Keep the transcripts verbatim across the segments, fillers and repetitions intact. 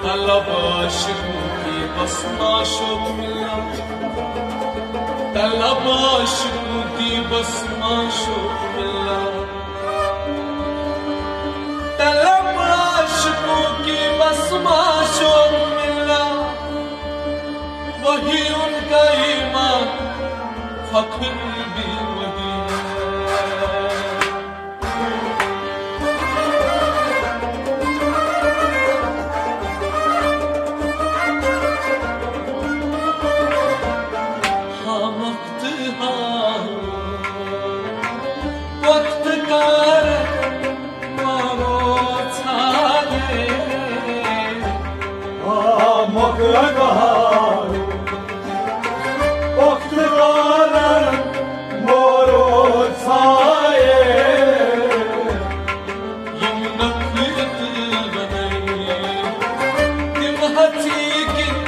طلب عاشقوں کی بس معشوق ملا، طلب عاشقوں کی بس معشوق ملا، طلب عاشقوں کی بس معشوق ملا، وہی ان کا ایمان، فخر بھی وہی ہے۔ ہاں وقت، ہاں وقت کار مارو ژھارے۔ ہاں وقت کار وقت کار مارو ژھارے۔ یِم نۄقطہٕ بنٲوۍ، تِم ہژی کِنۍ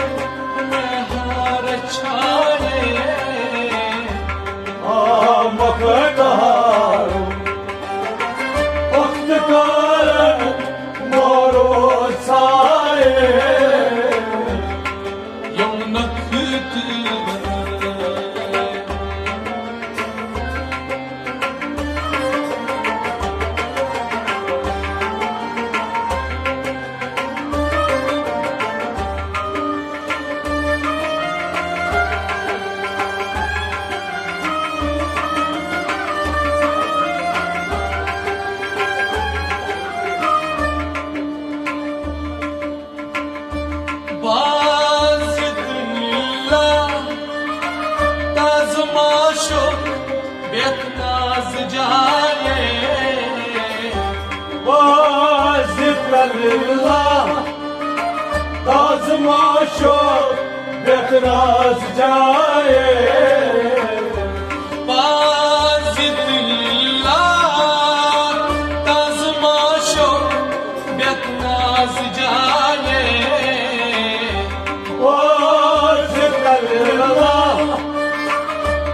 مےٚ ہارٕ چھایے۔ آ مۄکھٕ کارو، وقت کارن مورو سایے۔ یِم نۄقطہٕ بنٲوۍ۔ باز تُلِلا تازٕ ماشوق بیتھ ناز جایے۔ باز تُلِلا تازٕ ماشوق بیتھ ناز جایے۔ باز تُلِلا تازٕ ماشوق بیتھ ناز جایے۔ او ذکر اللہ،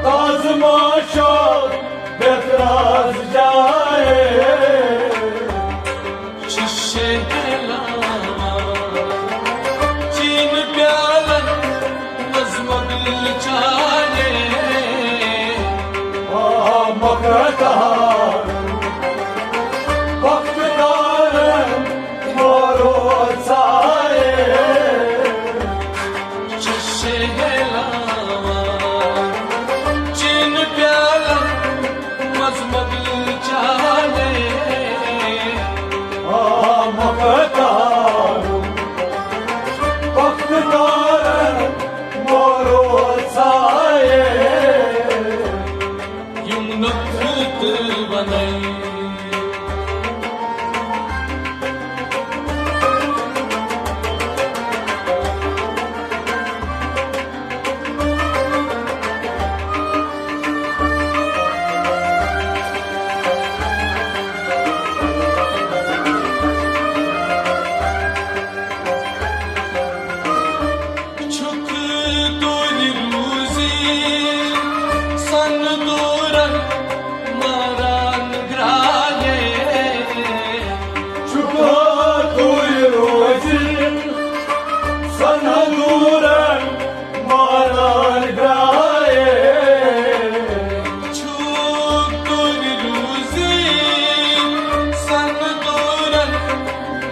تازٕ ماشوق بیتھ ناز جایے۔ چھِ شہلاوان چیٖنہٕ پیالن منٛز مۄغل چایے۔ آ مۄغل تہار وقت کارن مورو ژایے۔ چھِ شہلاوان چیٖنہٕ پیالن منٛز مۄغل چایے۔ آ مۄغل تہار وقت کارن مورو ژایے۔ یِم نۄقطہٕ بنٲوۍ۔ چھُکھ تُہۍ روٗزی سن دورن ماران گرٛایے۔ چھُکھ تُہۍ روٗزی سن دورن ماران گرٛایے۔ چھُکھ تُہۍ روٗزی سن دورن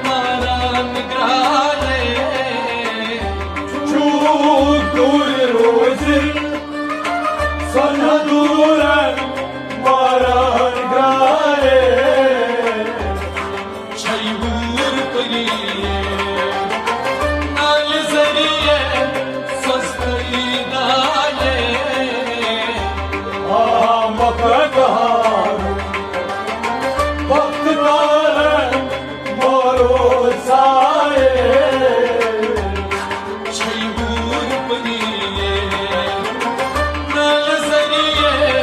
ماران گرٛایے۔ چھُکھ تُہۍ روٗزِتھ سۄنہٕ دوٗرن ماران گرٛایے۔ چھَے ہوٗر پٔری نالہِ ذٔریعے سۄستہٕ دایے۔ آ مۄکھ کار وقت کارن مورو سایے۔ چھَے ہوٗر پٔری نالہِ ذٔریعے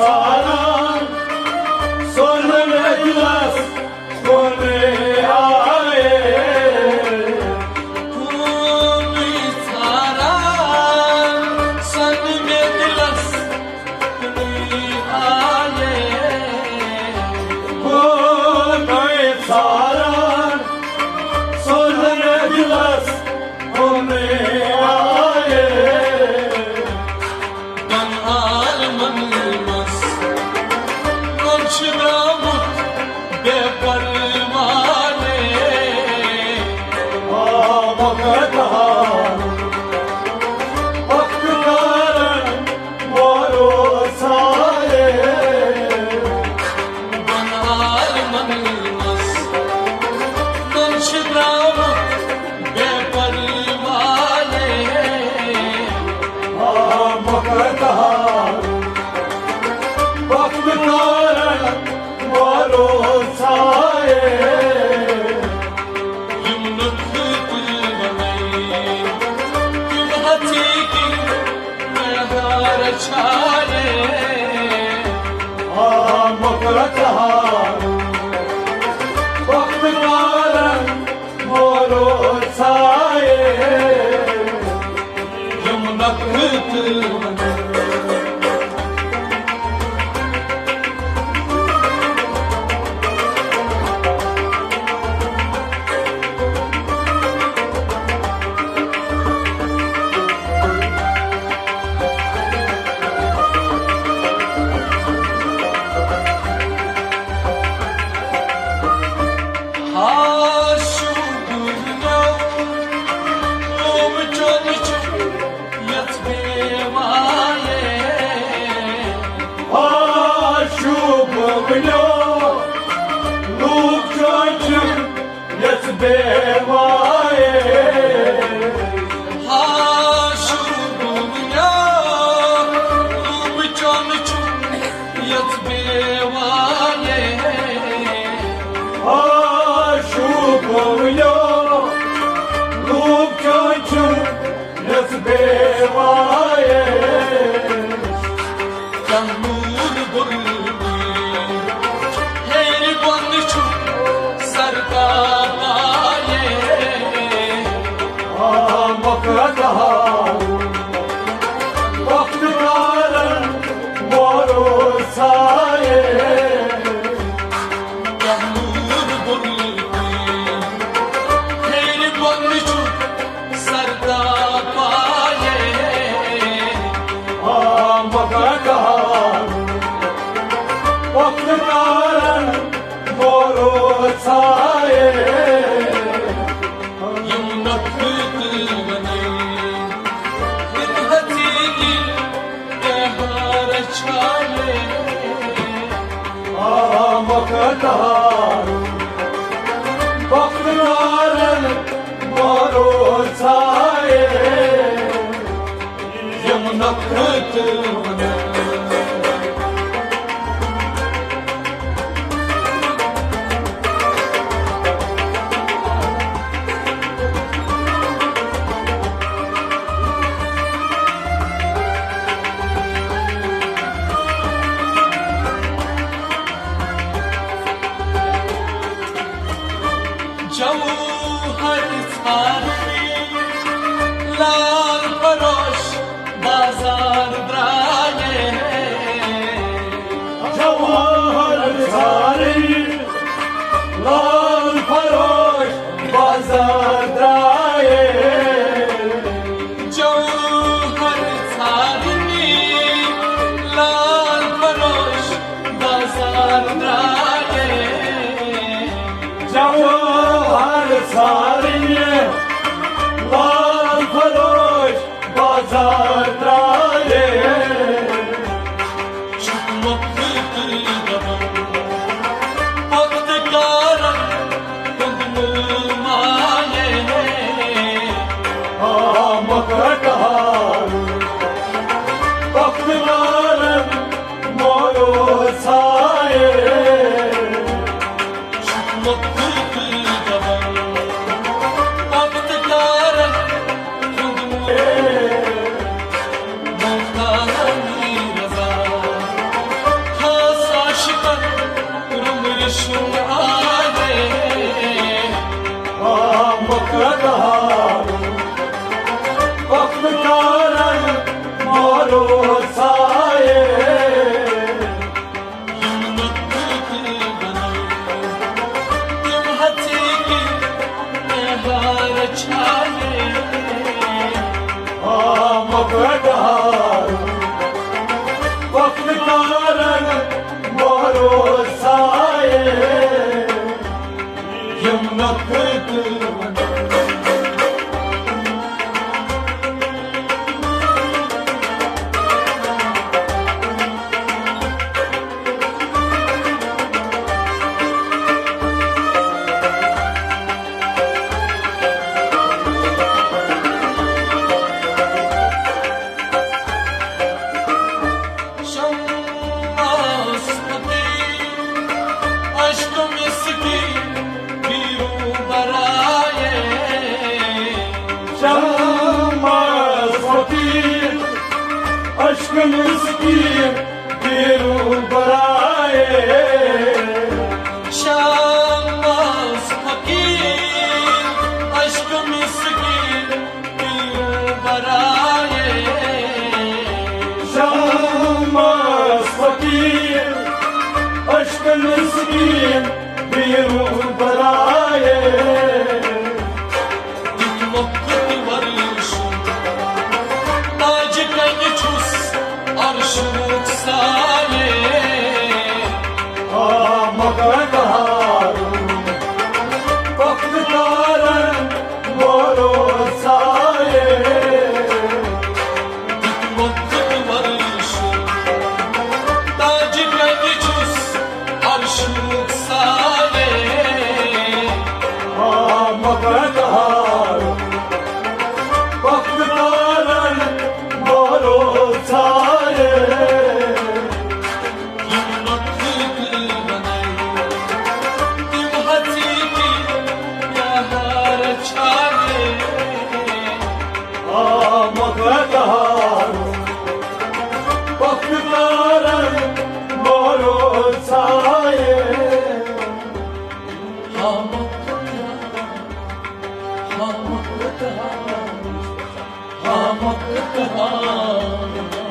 ژھاران، سۄنہٕ مےٚ دِلس کُنُے آیے۔ کُنُے ژھاران، سۄنہٕ مےٚ دِلس کُنُے آیے۔ کُنُے ژھاران، سۄنہٕ مےٚ دِلس کُنُے آیے۔ دۄن عالمن منٛز وۄنۍ چھُ درٛامُت بے پرواہے۔ آ، مۄکھٕ تہار، مۄکھٕ تہارن وارو سارے۔ دۄن عالمن منٛز وۄنۍ چھُ درٛامُت بے پرواہے۔ آ، مۄکھٕ تہار، مۄکھٕ تہارن وارو سارے۔ یِم نۄقطہٕ تُلۍ وَنے، تِم ہَژی کِنۍ مےٚ ہار چھالے۔ آ، مۄکھٕ تہار، مۄکھٕ تہارن وارو سارے۔ یِم نۄقطہٕ تُلۍ وَنے۔ ہا شُکُر نو، لوٚم چوٚن چھُ یَتھ بے وایے۔ ہا شُکُر نو، لوٚم چوٚن چھُ یَتھ بے وایے۔ ہا شُکُر نو، لوٚم چوٚن چھُ یَتھ بے وایے۔ آ، شوٗب گوٚو یو، لوٗکھ کیٛاہ چھِ یَتھ بے وایے۔ تَموٗر بُرنی ہیٚرِ بۄنہٕ چھُ سر تاپایے۔ آ، مۄکھٕ تہار، مۄکھٕ تہارن وارو سایے۔ تَموٗر بُرنی ہیٚرِ بۄنہٕ چھُ سر تاپایے۔ آ، مۄکھٕ تہار، مۄکھٕ تہارن وارو سایے۔ یِم نۄقطہٕ تُلۍ وَنے، یِم ہَژی کِنۍ مےٚ ہار چھالے۔ آ، مۄکھٕ تہار، مۄکھٕ تہارن وارو سایے۔ یِم نۄقطہٕ تُلۍ وَنے۔ جوہر ژھارنہِ لال فروش بازار درٛایے۔ جوہر ژھارنہِ لال فروش بازار درٛایے۔ جوہر ژھارنہِ لال فروش بازار درٛایے۔ جوہر ژھارنہِ لال فروش بازار درٛایے۔ چھُکھ مۄکھٕ تہٕ دَپان، پۄختہٕ کارَن ہُنٛد مُل مایے۔ آ، مۄکھٕ تہار، پۄختہٕ کارَن مولو سایے۔ کارن بھروسہ یِم نۄقطہٕ۔ شمس فقیر، اشک مسکین، بیرو برائے۔ شمس فقیر، اشک مسکین، بیرو برائے۔ شمس فقیر، اشک مسکین، برائے۔ شمس فقیر، اشک مسکین، بیرو برائے۔ یُتھ وقت ورش تاج کنہِ چھُس عرشُک سایے۔ آمد تہارُن، وقت تارن بھروسہ یِم نۄقطہٕ۔ تاج کنہِ چھُس عرشُک سایے۔ آمد تہارُن، وقت تارن بھروسہ یِم نۄقطہٕ بنٲوِتھ، تِم حقیقی پیار چھاوے۔ آمد تہارُن، وقت تارن بھروسہ یِم۔ آمد تہارُن، آمد تہارُن، آمد تہارُن۔